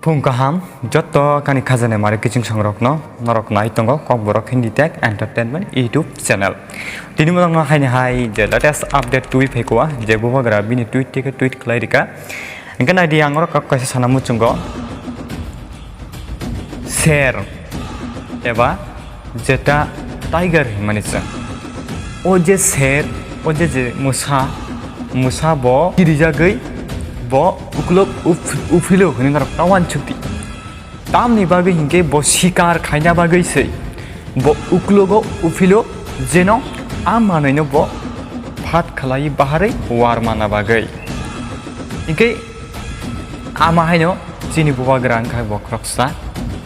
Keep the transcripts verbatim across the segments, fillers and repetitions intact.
Phung kaham, joto kani khajani mari kiching songrokno, norok nai tongo Kokborok Hindi Tech Entertainment YouTube channel. Tini mwlangno haini hai je latest update twi phaikwa, je bubagra bini tweet tike tweet khlai rika. Hingke naidi ang oro kok kaisa sana muchungo. Ser eba jeta tiger hinmani chwng. O je ser, o je je musa, musa bo kirijagwi bo uklok uf-, uphilo hwnwi norok ta uansukdi. Tamni bagwi hinkhe bo sikar khaina bagwi se bo uklogo uphilo, jeno a manwino bo phat khlai baharwi war mana bagwi. Hinkhe ama haino chini bubagra wngkha bo khoroksa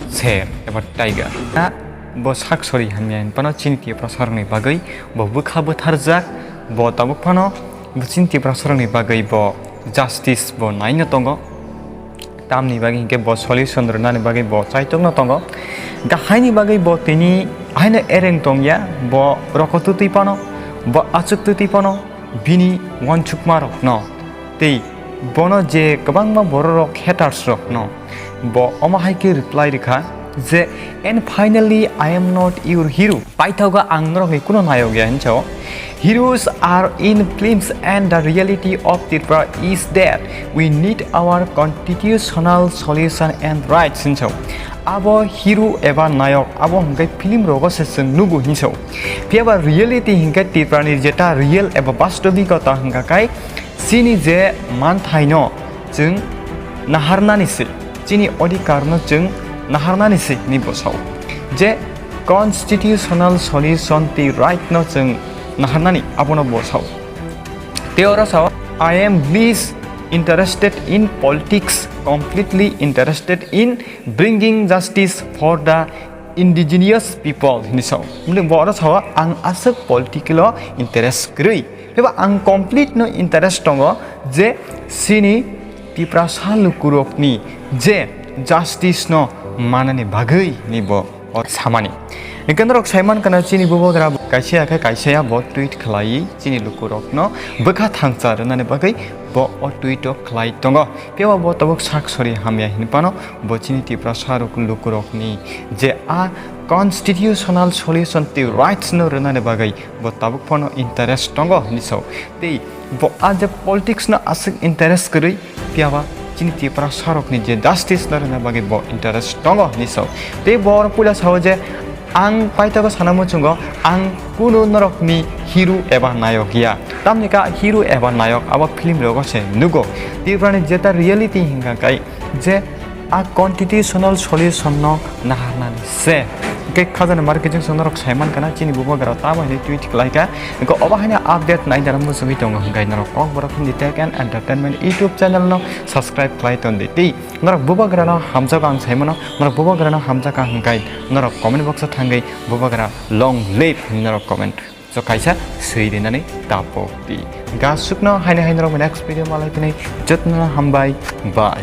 ser eba tiger. A bo sak sori hamya hinphano chini Tiprasarokni bagwi bo bwkha bwtharjak, bo tabuk phano bo chini Tiprasarokni bagwi bo justice bo naino tongo. Tamni bagwi hinkhe bo solution rwnani bagwi bo chaitokno tongo. Gahaini bagwi bo tini haino ereng tongya, bo rokotwtwi phano, bo achuktwtwi phano, bini uansukmarokno tei bono je kwbangma bororok haters rokno bo omo hai khe reply rwkha je, "And finally, I am not your hero." Paithago ang norokni kuno nayok ya hinwi sao. Heroes are in films and the reality of Tripura is that we need our constitutional solution and rights hinwi sao. Abo hero eba nayok abo hwnkhe film rogo se chwng nugo hinwi sao. Phiya ba reality hinkhe Tripura ni jeta real eba bastobikota hwnkha kai chini je manthaino chwng naharnani se, chini odhikarno chwng naharnani se hinwi bo sao. Je constitutional solution tei right no chwng naharnani abono bo sao. Tei oro sao, "I am less interested in politics, completely interested in bringing justice for the indigenous people," hinwi sao. Bo oro sao, "Ang aswk political o interest kwrwi, phiba ang complete no interest tongo je chini Tiprasa lukurokni je justice no manani bagwi," hinwi bo o samani. Hingke norok saiman kana chini bubagra kaisa ya khe kaisa ya bo tweet khlai chini lukurokno bwkha thangcha rwnani bagwi bo o tweet o khlai tongo. Phiya bo tabuk sak sori hamya hinphano bo chini Tiprasa rok lukurokni je a constitutional solution tei rights no rwnani bagwi bo tabuk phano interest tongo hinwi sao. Tei bo a je politics no aswk interest kwrwi, phiya ba chini Tiprasa rokni je justice no rwna bagwi bo interest tongo hinwi sao. Tei bo oro puila sao je, "Ang paithago sana muchungo, ang kunu norokni hero eba nayok ya." Tamni ka hero eba nayok abo film rogo se nugo. Tripura ni jeta reality hingka kai je a constitutional solution no naharnani se. Hingke khajani mari kiching song norok saiman kana chini bubagra tamo hinwi tweet khlaika. Hingke obo haino update nainani muchungwi tongo hingke norok Kokborok Hindi Tech and Entertainment YouTube channel no subscribe khlai tondi. Tei norok bubagrano hamjago ang saimano, norok bubagrano hamjakha hingke norok comment box o thangwi bubagra long live hinwi norok comment so kaisa swi rinani tapok di. Gasukno haino haino rok next video malai phinai, jotno hambai, bye.